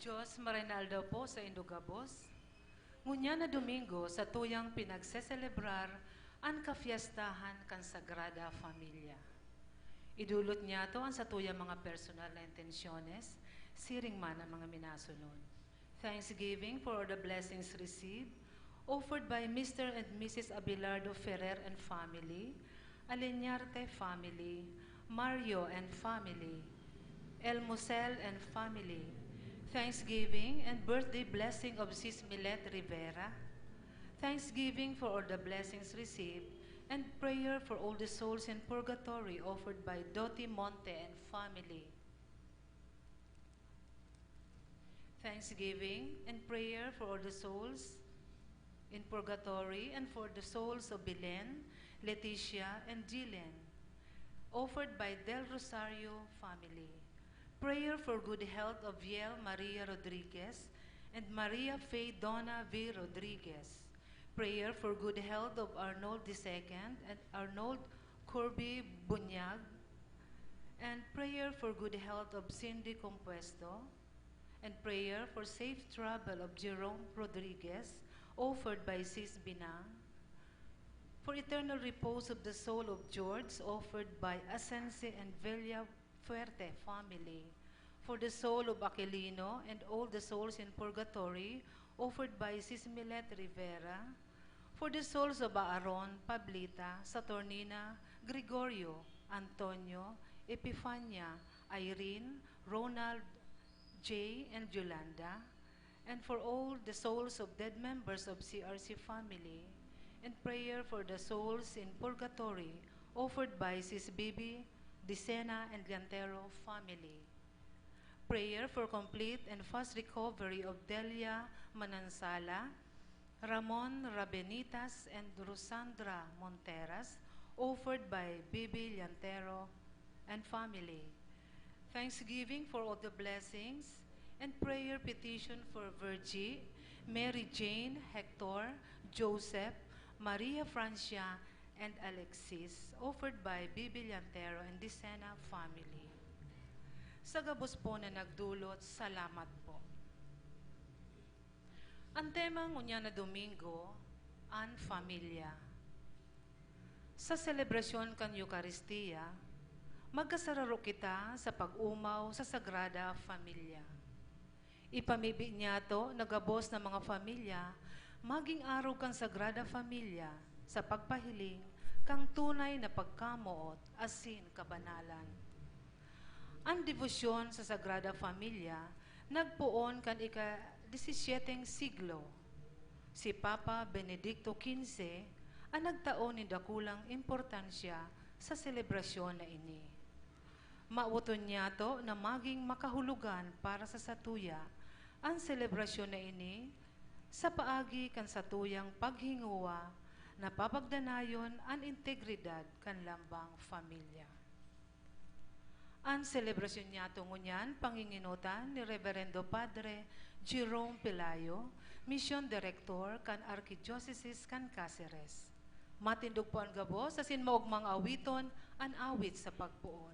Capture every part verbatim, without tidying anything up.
Diyos, maray na aldaw po sa indo gabos. Ngunyan na Domingo, satuyang pinagseselebrar an kafiestahan kan Sagrada Familia. Idulot niyato an satuyang mga personal na intensyones, siring man an mga minasunod. Thanksgiving for all the blessings received, offered by Mister and Missus Abelardo Ferrer and family, Aliñarte family, Mario and family, El Musel and family. Thanksgiving and birthday blessing of Sis Milet Rivera. Thanksgiving for all the blessings received and prayer for all the souls in purgatory offered by Doti Monte and family. Thanksgiving and prayer for all the souls in purgatory and for the souls of Belen, Leticia, and Dylan, offered by Del Rosario family. Prayer for good health of Viel Maria Rodriguez and Maria Faye Donna V. Rodriguez. Prayer for good health of Arnold the second and Arnold Corby Bunyag. And prayer for good health of Cindy Compuesto. And prayer for safe travel of Jerome Rodriguez, offered by Sis Binang. For eternal repose of the soul of George, offered by Asensi and Villafuerte family. For the soul of Aquilino and all the souls in purgatory, offered by Sis Milet Rivera. For the souls of Aaron, Pablita, Saturnina, Gregorio, Antonio, Epifania, Irene, Ronald, Jay, and Yolanda, and for all the souls of dead members of C R C family, and prayer for the souls in purgatory offered by Sis Bibi, Dicena, and Liantero family. Prayer for complete and fast recovery of Delia Manansala, Ramon Rabenitas, and Rosandra Monteras, offered by Bibi Liantero and family. Thanksgiving for all the blessings and prayer petition for Virgie, Mary Jane, Hector, Joseph, Maria Francia, and Alexis, offered by Bibi Liantero and Dicena family. Sa gabos po na nagdulot, salamat po. An tema ngunyan na Domingo, an familia. Sa selebrasyon kan Eukaristia, magkasararo kita sa pag-omaw sa Sagrada Familia. Ipamibi niyato na gabos na mga pamilya magin arog kan Sagrada Familia sa pagpahiling kan tunay na pagkamoot asin kabanalan. An debosyon sa Sagrada Familia nagpoon kan ika-disisisyeteng siglo. Si Papa Benedicto Quince an nagtao nin dakulang importansya sa selebrasyon na ini. Mawoton niyato na magin makahulogan para sa satuya an selebrasyon na ini sa paagi kan satuyang paghingowa na papagdanayon an integridad kan lambang familia. An selebrasyon niyato ngunyan panginginotan ni Reverendo Padre Jerome Pelayo, Mission Director kan Arkidiocese kan Caceres. Matindog po an gabos asin maogmang awiton an awit sa pagpoon.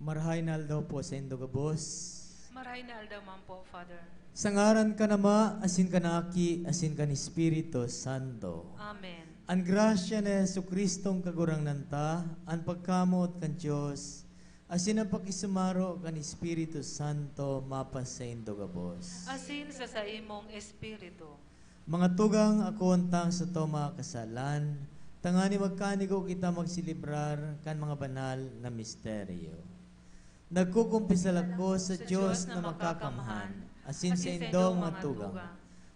Marahay na aldaw po saindo gabos. Marahay na aldaw man po, Father. Sa ngaran kan Ama, asin kan Aki, asin kan Espiritu Santo. Amen. An grasya ni Jesu-Cristong Kagurangnan ta, an pagkamoot kan Dios, asin an pakisumaro kan Espiritu Santo mapasaindo gabos. Asin sa saimong espiritu. Mga tugang, akoon tang sato mga kasalan, tangani magkanigo kita magselebrar kan mga banal na misteryo. Nagkukumpisal ako sa Dios na makakamhan, asin saindo mga tugang,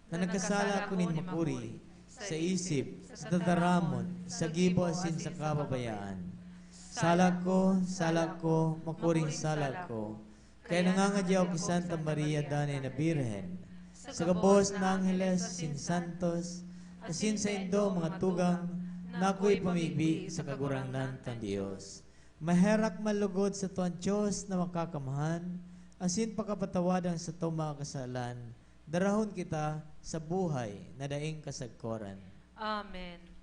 na nagkasala ako nin makuri, sa isip, sa tataramon, sa gibo asin sa kababayaan. Sala ko, sala ko, makuring sala ko, kaya nangangadya ako ki Santa Maria danay na Birhen, sa gabos na angheles asin santos, asin saindo mga tugang, na akoy pamibi sa Kagurangnan tang Dios. Maherak man lugod sato an Dios na makakamhan, asin pakapatawad an satong mga kasalan, darahon kita sa buhay na daing kasagkoran. Amen.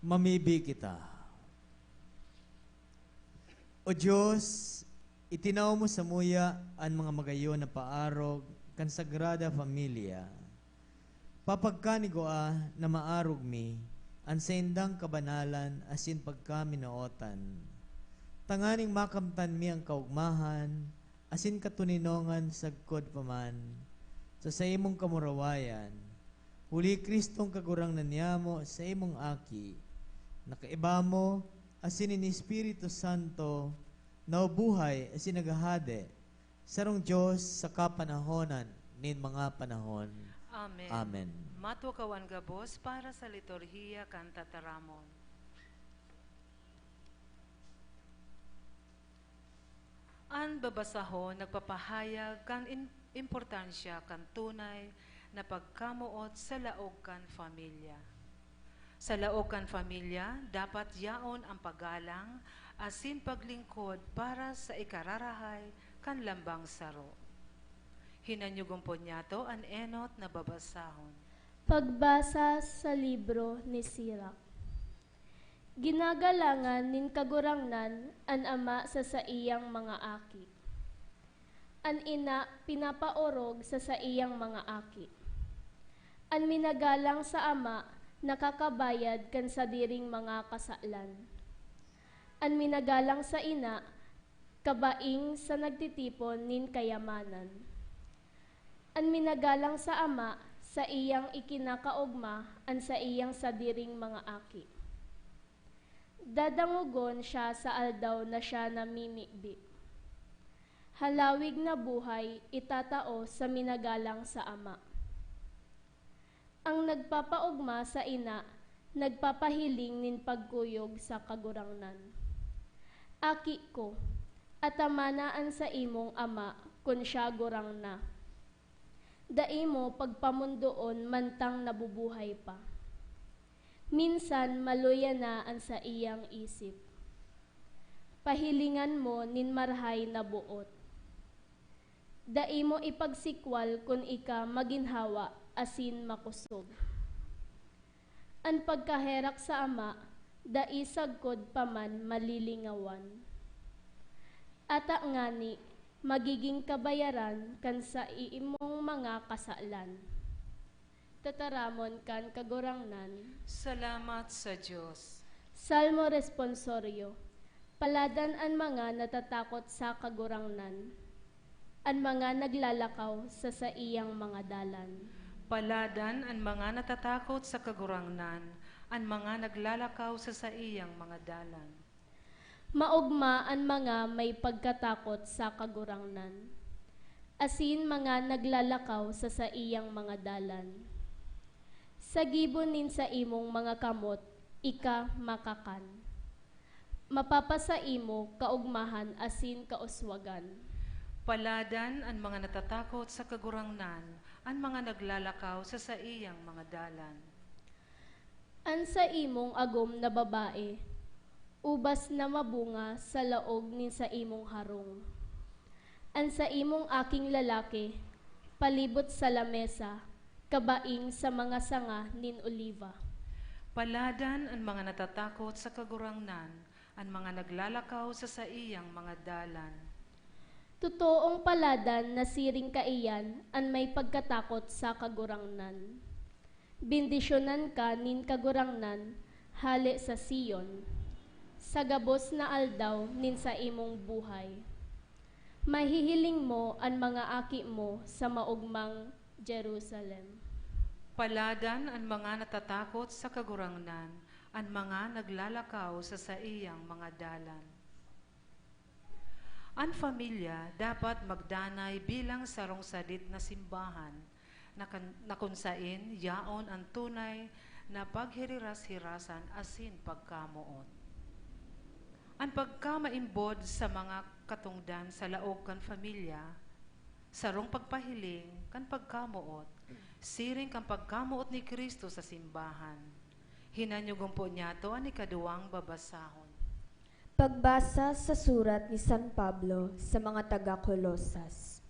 Mamibi kita. O Dios, itinao mo samuya an mga magayon na paarog kan Sagrada Familia. Papagkanigoa na maarog mi an saindang kabanalan asin pagkaminootan, tanganing makamtan mi an kaogmahan asin katoninongan sagkod pa man sa saimong kamurawayan, huli Kristong Kagurangnan niyamo, saimong Aki, na kaiba mo asin nin Espiritu Santo, nabubuhay asin naghahade, sarong Dios sa kapanahonan nin mga panahon. Amen. Amen. Matwa kaw an gabos para sa liturhiya kan tataramon. An babasahon nagpapahayag kan in-, importansya kan tunay na pagkamoot sa laog kan pamilya. Sa laog kan pamilya, dapat yaon an paggalang asin paglingkod para sa ikararahay kan lambang saro. Hinanyugon po niyato an enot na babasahon. Pagbasa sa libro ni Sirach. Ginagalangan nin Kagurangnan an ama sa saiyang mga aki. An ina pinapaorog sa saiyang mga aki. An minagalang sa ama nakakabayad kan sadiring mga kasalan. An minagalang sa ina kabaing sa nagtitipon nin kayamanan. An minagalang sa ama, saiyang ikinakaogma an saiyang sadiring mga aki. Dadangogon siya sa aldaw na siya namimibi. Halawig na buhay itatao sa minagalang sa ama. Ang nagpapaogma sa ina, nagpapahiling nin pagkuyog sa Kagurangnan. Aki ko, atamana an saimong ama kun siya gurang na. Dai mo pagpamondoon mantang nabubuhay pa. Minsan maluya na an saiyang isip. Pahilingan mo nin marahay na boot. Dai mo ipagsikwal kun ika maginhawa asin makosog. An pagkaherak sa ama, dai sagkod pa man malilingawan. Ata ngani, magigin kabayaran kan saimong mga kasalan. Tataramon kan Kagurangnan. Salamat sa Dios. Salmo Responsorio. Paladan an mga natatakot sa Kagurangnan, an mga naglalakaw sa saiyang mga dalan. Paladan an mga natatakot sa Kagurangnan, an mga naglalakaw sa saiyang mga dalan. Maogma an mga may pagkatakot sa Kagurangnan, asin mga naglalakaw sa saiyang mga dalan. Sa gibo nin saimong mga kamot ika makakan. Mapapasaimo kaogmahan asin kauswagan. Paladan an mga natatakot sa Kagurangnan, an mga naglalakaw sa saiyang mga dalan. An saimong agom na babae, ubas na mabunga sa laog nin saimong harong. An saimong aking lalaki, palibot sa lamesa, kabaing sa mga sanga nin oliva. Paladan an mga natatakot sa Kagurangnan, an mga naglalakaw sa saiyang mga dalan. Totoong paladan na siring kaiyan an may pagkatakot sa Kagurangnan. Bendisyonan ka nin Kagurangnan hale sa Sion, sa gabos na aldaw nin saimong buhay. Mahihiling mo an mga aki mo sa maogmang Jerusalem. Paladan an mga natatakot sa Kagurangnan, an mga naglalakaw sa saiyang mga dalan. An pamilya dapat magdanay bilang sarong sadit na simbahan na kan-, na kun saen yaon an tunay na paghiriras-hirasan asin pagkamoot. An pagkamaimbod sa mga katongdan sa laog kan pamilya, sarong pagpahiling kan pagkamoot, siring kan pagkamoot ni Cristo sa simbahan. Hinanyugon po niyato an ikaduwang babasahon. Pagbasa sa surat ni San Pablo sa mga taga Colosas.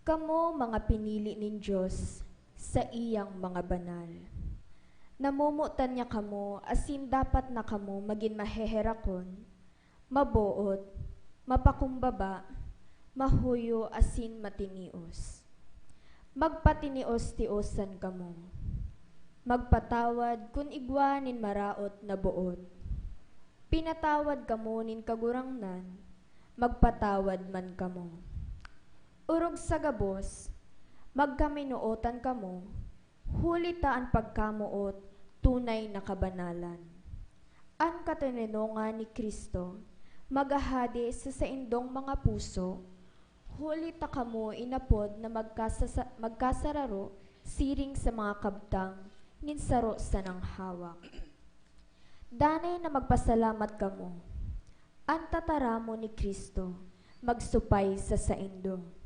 Kamo, mga pinili nin Dios, saiyang mga banal. Namomotan niya kamo, asin dapat na kamo magin maheherakon, maboot, mapakumbaba, mahuyo, asin matinios. Magpatinios-tiosan kamo. Magpatawad kun igwa nin maraot na boot. Pinatawad kamo nin Kagurangnan, magpatawad man kamo. Orog sa gabos, magkaminootan kamo, huli ta an pagkamoot tunay na kabanalan. An katoninongan ni Cristo maghahade sa saindong mga puso, huli ta kamo inapod na magkasasa-, magkasararo siring sa mga kabtang nin saro sanang hawak. Danay na magpasalamat kamo. An tataramon ni Cristo magsupay sa saindo.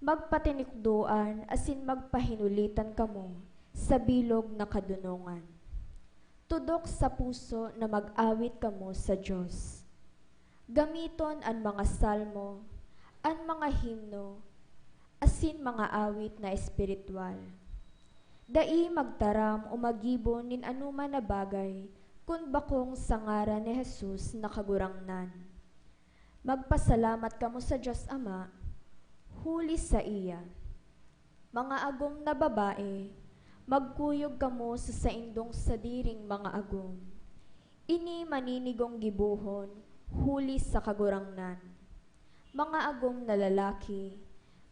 Magpatinikdoan asin magpahinulitan kamo sa bilog na kadonongan. Tudok sa puso na mag-awit kamo sa Dios. Gamiton an mga salmo, an mga himno, asin mga awit na espiritual. Dai magtaram o maggibo nin anoman na bagay kun bakong sa ngaran ni Jesus na Kagurangnan. Magpasalamat kamo sa Dios Ama, huli saiya. Mga agom na babae, magkuyog kamo sa saindong sadiring mga agom. Ini maninigong gibohon huli sa Kagurangnan. Mga agom na lalaki,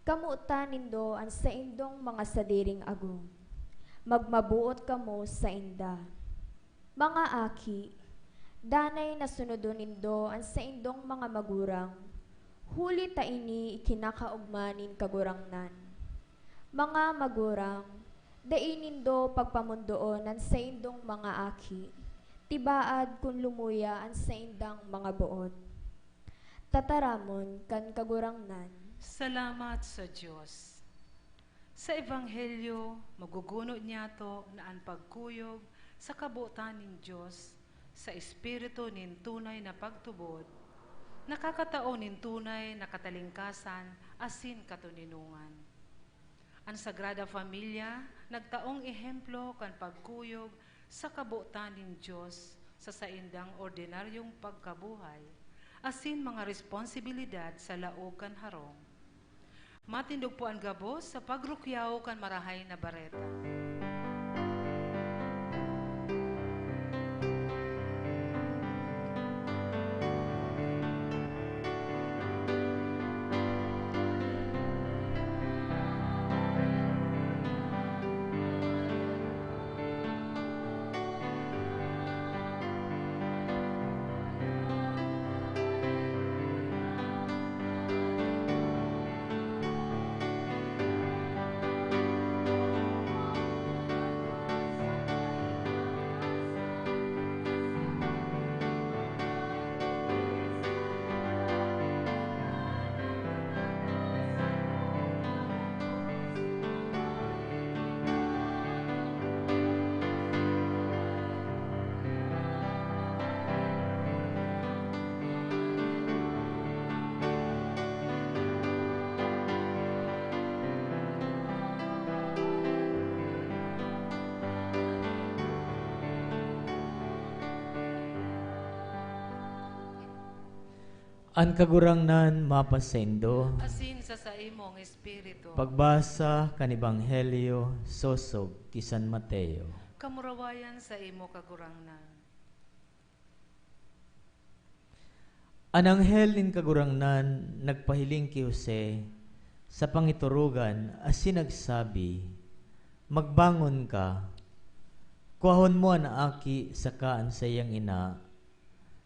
kamotan nindo an saindong mga sadiring agom. Magmaboot kamo sainda. Mga aki, danay na sunodon nindo an saindong mga magurang, huli ta ini ikinakaogma nin Kagurangnan. Mga magurang, dai nindo pagpamondoon an saindong mga aki, tibaad kun lumuya an saindang mga boot. Tataramon kan Kagurangnan. Salamat sa Dios. Sa Ebanghelyo, magugunod niyato na an pagkuyog sa kabotan nin Dios sa espiritu nin tunay na pagtubod, nakakatao nin tunay na katalingkasan asin katoninongan. An Sagrada Familia nagtaong ehemplo kan pagkuyog sa kabotan nin Dios sa saindang ordinaryong pagkabuhay asin mga responsibilidad sa laog kan harong. Matindog po an gabos sa pagrukyaw kan Marahay na Bareta. An Kagurangnan mapasaindo. Asin sa saimong espiritu. Pagbasa kan Ebanghelyo sosog ki San Mateo. Kamurawayan sa imo, Kagurangnan. An anghel nin Kagurangnan nagpahiling ki Jose sa pangiturugan asin nagsabi, "Magbangon ka, kuahon mo an aki saka an saiyang ina,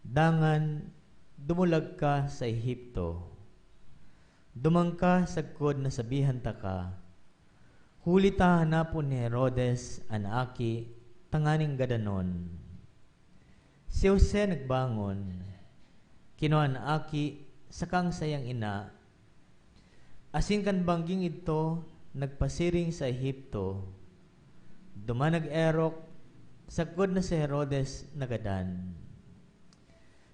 dangan dumulag ka sa Egipto. Duman ka sagkod na sabihan taka, huli ta hanapon ni Herodes an aki tanganing gadanon." Si Jose nagbangon, kinua an aki saka an saiyang ina, asin kan bangging idto nagpasiring sa Egipto. Duman nag-erok, sagkod na si Herodes nagadan.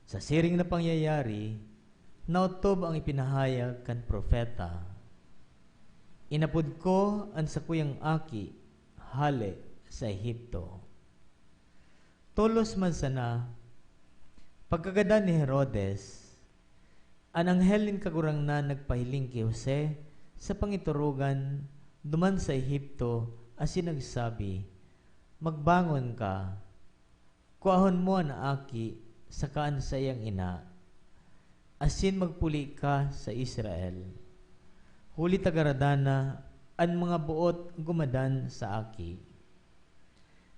Sa siring na pangyayari, naotob ang ipinahayag kan propeta, "Inapod ko an sakuyang aki hale sa Egipto." Tolos man sana, pagkagadan ni Herodes, an anghel nin Kagurangnan nagpahiling ki Jose sa pangiturugan duman sa Egipto asin nagsabi, "Magbangon ka, kuahon mo an aki saka an saiyang ina, asin magpuli ka sa Israel. Huli ta garadan na an mga boot gumadan sa aki.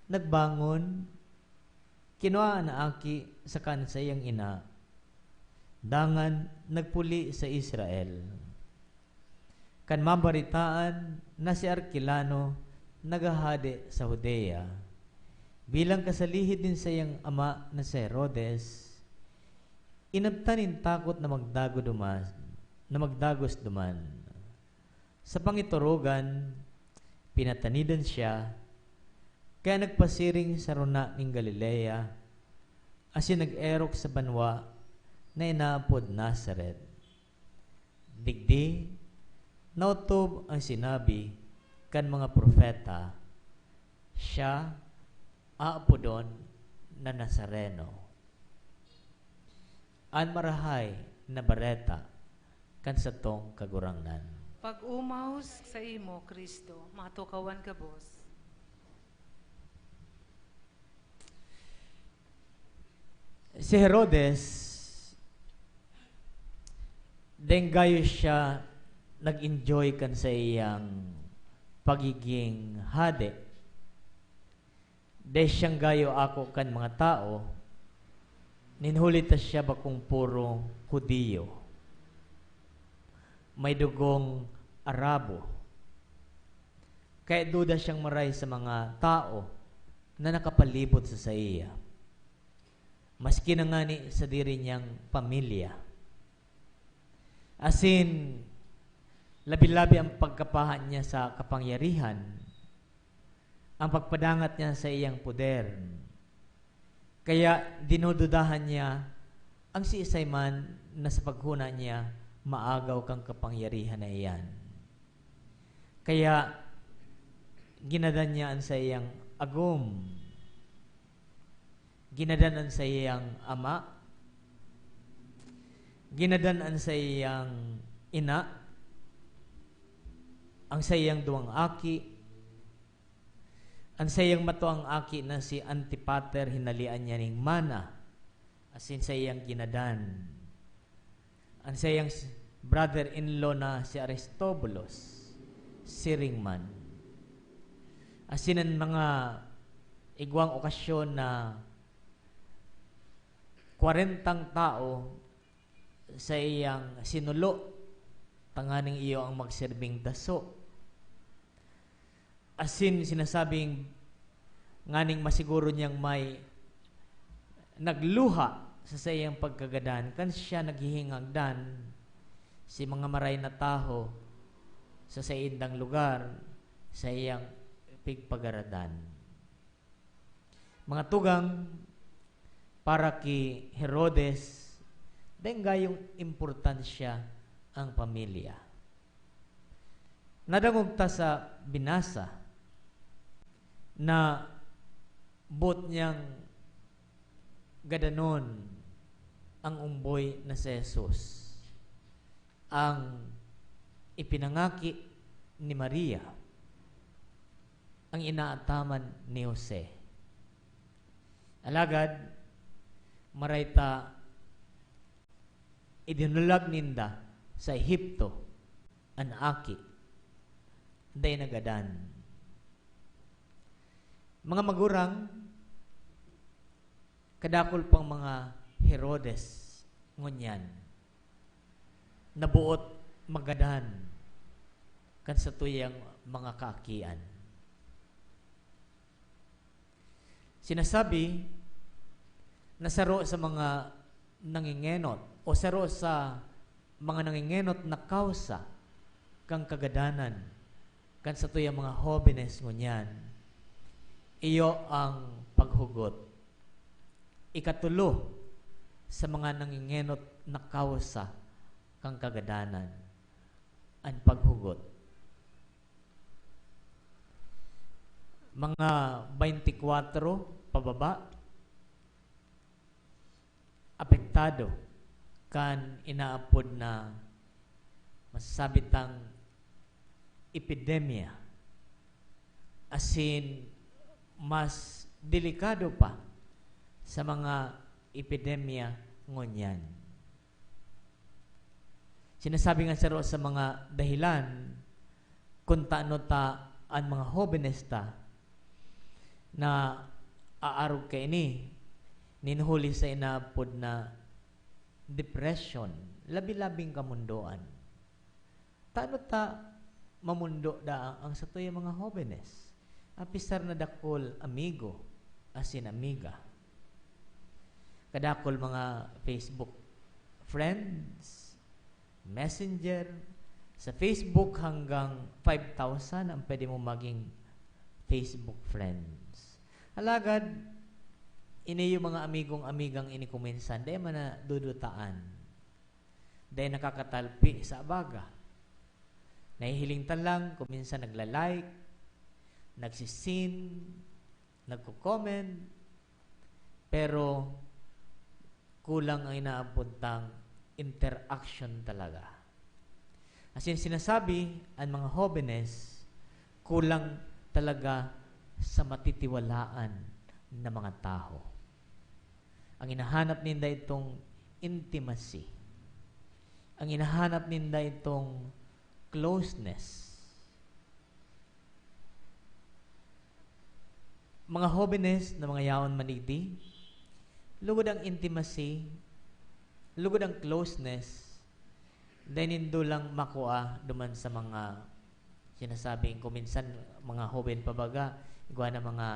Nagbangon, kinua an aki saka an saiyang ina, dangan nagpuli sa Israel. Kan mabaretaan na si Arkelano naghahade sa Judea, bilang kasalihid nin saiyang ama na si Herodes, inabtan nin takot na magdago duman, na magdagos duman. Sa pangiturugan, pinatanidan siya, kaya nagpasiring sa rona nin Galilea, asin nag-erok sa banwa na inaapod Nazaret. Digdi, naotob an sinabi kan mga propeta, "Siya aapodon na Nazareno." An Marahay na Bareta kan satong Kagurangnan. Pag-omaw sa imo, Cristo, matukawan gabos. Si Herodes, denggayo siya nag-enjoy kan saiyang pagiging hade. Dai siyang gayo ako kan mga tawo, nin huli ta siya bakong puro Judio. May dugong Arabo. Kaya duda siyang maray sa mga tawo na nakapalibot sa saiya, maski na ngani sadiri niyang pamilya. Asin, labi-labi ang pagkapahan niya sa kapangyarihan, ang pagpadangat niya sa iyang poder. Kaya dinududahan niya ang siisay man na sa paghona niya maagaw kan kapangyarihan na iyan. Kaya ginadan niya an saiyang agom. Ginadan an saiyang ama. Ginadan an saiyang ina. Ang saiyang duwang aki. An saiyang matuang aki na si Antipater, hinalean niya nin mana, asin saiyang ginadan. An saiyang s-, brother-in-law na si Aristobulus, siring man. Asin an mga igwang okasyon na kwarentang tawo saiyang sinulo, tanganing iyo ang magserbing daso. Asin sinasabing nganing masiguro niyang may nagluha sa saiyang pagkagadan kan siya naghihingagdan si mga maray na tawo sa saindang lugar, saiyang pigpagaradan. Mga tugang, para ki Herodes, daing gayong importansya ang pamilya. Nadangog ta sa binasa na boot niyang gadanon ang umboy na si Jesus, ang ipinangaki ni Maria, ang inaataman ni Jose. Alagad, maray ta idinulag ninda sa Ehipto an aki, dai nagadan. Mga magurang, kadakul pang mga Herodes ngunyan na boot magadan kan satuyang mga kaakian. Sinasabi na saro sa mga nangengenot o saro sa mga nangengenot na kausa kan kagadanan kan satuyang mga hobenes ngunyan, iyo ang paghugot. Ikatulo sa mga nangengenot na kausa kan kagadanan, an paghugot. Mga twenty-four pababa, apektado kan inaapod na masasabi tang epidemya, asin mas delikado pa sa mga epidemya ngunyan. Sinasabi nga saro sa mga dahilan kung tano ta an mga hobenes ta na aarog kaini, nin huli sa inaapod na depression, labi-labing kamundoan. Tano ta mamundo daang ang satuyang mga hobenes, apisar na dakul amigo asin amiga. Kadakul mga Facebook friends, Messenger, sa Facebook hanggang five thousand ang pwede mo maging Facebook friends. Alagad, ini yung mga amigong-amigang ini kuminsan, dai man nadudutaan. Dai nakakatalpi sa abaga. Nahihiling ta lang, kuminsan nagla-like, nagsisin, nagko-comment, pero kulang ang inaapod tang interaction talaga. As in, sinasabi, ang mga hobenes, kulang talaga sa matitiwalaan na mga tawo. Ang hinahanap ninda itong intimacy. Ang hinahanap ninda itong closeness. Mga hobenes na mga yaon man digdi, lugod ang intimacy, lugod ang closeness, dai nindo lang makua duman sa mga sinasabing kung minsan mga hoben pa baga, igwa na mga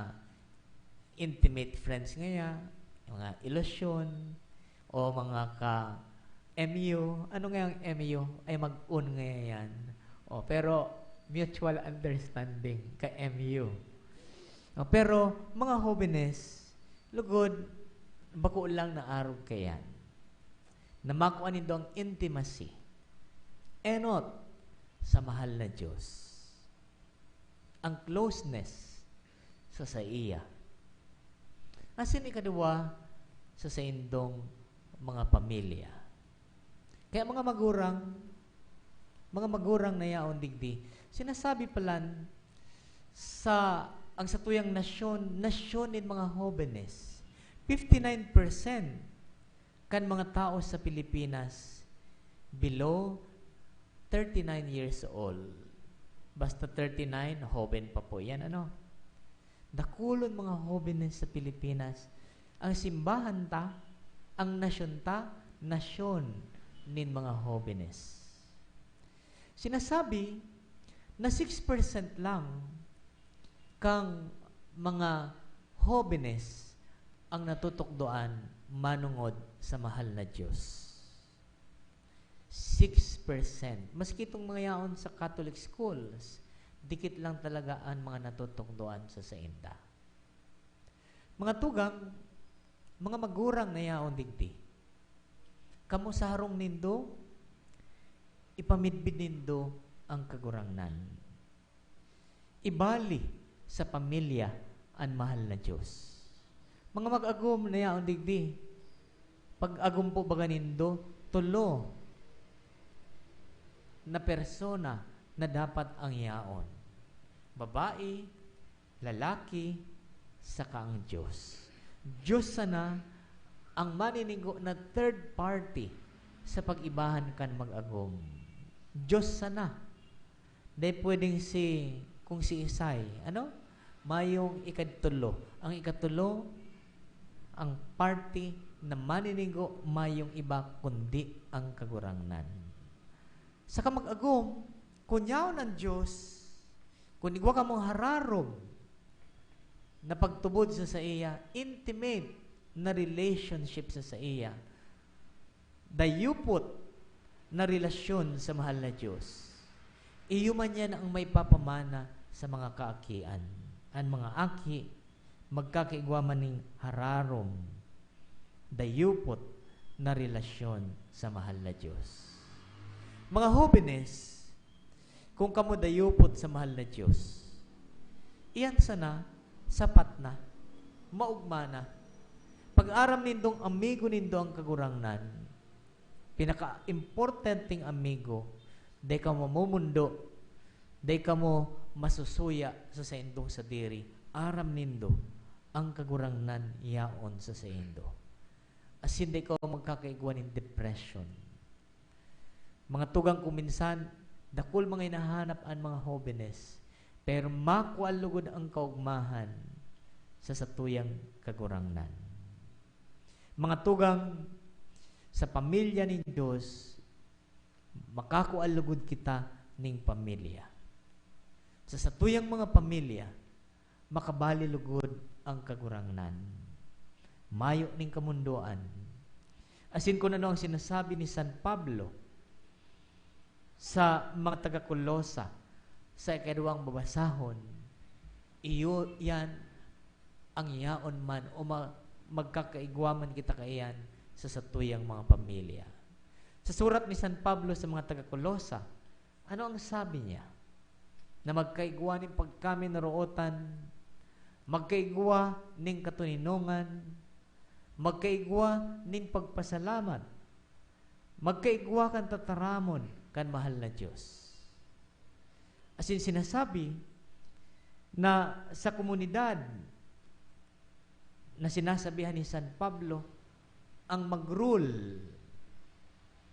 intimate friends ngaya, mga ilusyon, o mga ka-M U. Ano nga ang M U? Ay, mag-un ngaya yan. O, pero mutual understanding, ka-M U. O, pero mga hobenes, lugod, bako lang na arog kayan. Na makua nindo ang intimacy, enot sa mahal na Diyos. Ang closeness sa saiya. Asin ikaduwa, sa saindong mga pamilya. Kaya mga magurang, mga magurang na yaon digdi, sinasabi palan sa ang satuyang nasyon, nasyon nin mga hobenes, fifty-nine percent kan mga tao sa Pilipinas below thirty-nine years old. Basta thirty-nine, hoben pa po yan, ano? Dakulon mga hobenes sa Pilipinas. Ang simbahan ta, ang nasyon ta, nasyon nin mga hobenes. Sinasabi na six percent lang kang mga hobenes ang natutukdoan manongod sa mahal na Diyos. Six percent. Maski itong mga yaon sa Catholic schools, dikit lang talaga an mga natutukdoan sa sainda. Mga tugang, mga magurang na yaon digdi, kamo sa harong nindo, ipamidbid nindo ang Kagurangnan. Ibali sa pamilya an mahal na Diyos. Mga mag-agom na yaon digdi, pag-agom po baga nindo, tolo na persona na dapat ang yaon. Babae, lalaki, saka ang Diyos. Diyos sana ang maninigo na third party sa pag-ibahan kan mag-agom. Diyos sana. Dai pwedeng si, kung si Isay, ano? Mayong ikatulo. Ang ikatulo, ang party na maninigo, mayong iba kundi ang Kagurangnan. Saka mag-agom, kun yaon ang Diyos, kun igwa kamong hararom na pagtubod sa saiya, intimate na relationship sa saiya, dayupot na relasyon sa mahal na Diyos, iyo man yan ang maipapamana sa mga kaakian. An mga aki, magkakaigwa man nin hararom, dayupot na relasyon sa mahal na Diyos. Mga hobenes, kung kamo dayupot sa mahal na Diyos, iyan sana, sapat na, maogma na. Pag aram nindong amigo nindo ang Kagurangnan, pinaka-importanteng amigo, dai kamo mamumundo, dai kamo masusuya sa saindong sadiri. Aram nindo, ang Kagurangnan yaon sa saindo. Asin dai kamo magkakaigwa nin depression. Mga tugang, kung minsan, dakul mga hinahanap an mga hobenes, pero makua lugod an kaogmahan sa satuyang Kagurangnan. Mga tugang, sa pamilya nin Dios, makakua lugod kita nin pamilya. Sa satuyang mga pamilya, makabali lugod an Kagurangnan. Mayo nin kamondoan. Asin kun ano ang sinasabi ni San Pablo sa mga taga Colosa sa ikaduwang babasahon, iyo yan ang yaon man o ma-, magkakaigwa man kita kaiyan sa satuyang mga pamilya. Sa surat ni San Pablo sa mga taga Colosa, ano ang sabi niya? Na magkaigwa nin pagkaminarootan, magkaigwa nin katoninongan, magkaigwa nin pagpasalamat, magkaigwa kan tataramon kan mahal na Dios. Asin sinasabi na sa komunidad na sinasabihan ni San Pablo, ang mag-rule,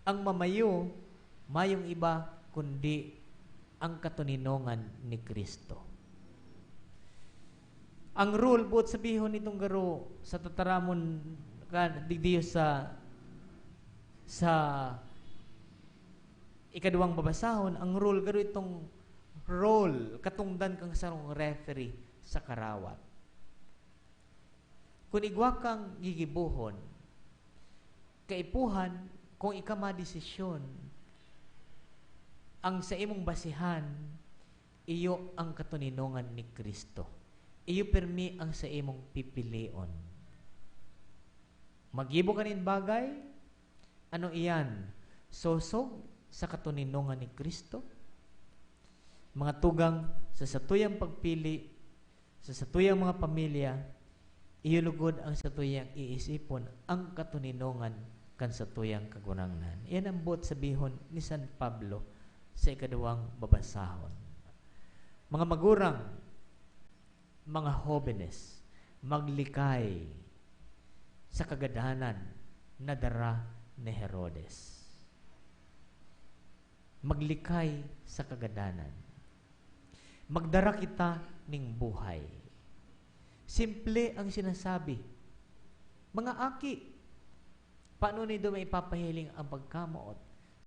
ang mamayo, mayong iba kundi ang katoninongan ni Cristo. Ang rule, boot sabihon nitong garo sa tataramon kan digdi sa, sa ikaduwang babasahon, ang rule garo itong role, katungdan kan sarong referee sa karawat. Kun igwa kang gigibohon, kaipuhan, kung ika madesisyon, ang saimong basehan, iyo ang katoninongan ni Cristo. Iyo pirmi ang saimong pipilion. Maggibo ka nin bagay, ano iyan? Sosog sa katoninongan ni Cristo? Mga tugang, sa satuyang pagpili, sa satuyang mga pamilya, iyo lugod ang satuyang iisipon, ang katoninongan kan satuyang Kagurangnan. Iyan ang boot sabihon ni San Pablo sa ikaduwang babasahon. Mga magurang, mga hobenes, maglikay sa kagadanan na dara ni Herodes. Maglikay sa kagadanan. Magdara kita ning buhay. Simple ang sinasabi. Mga aki, paano nindo maipapahiling ang pagkamoot?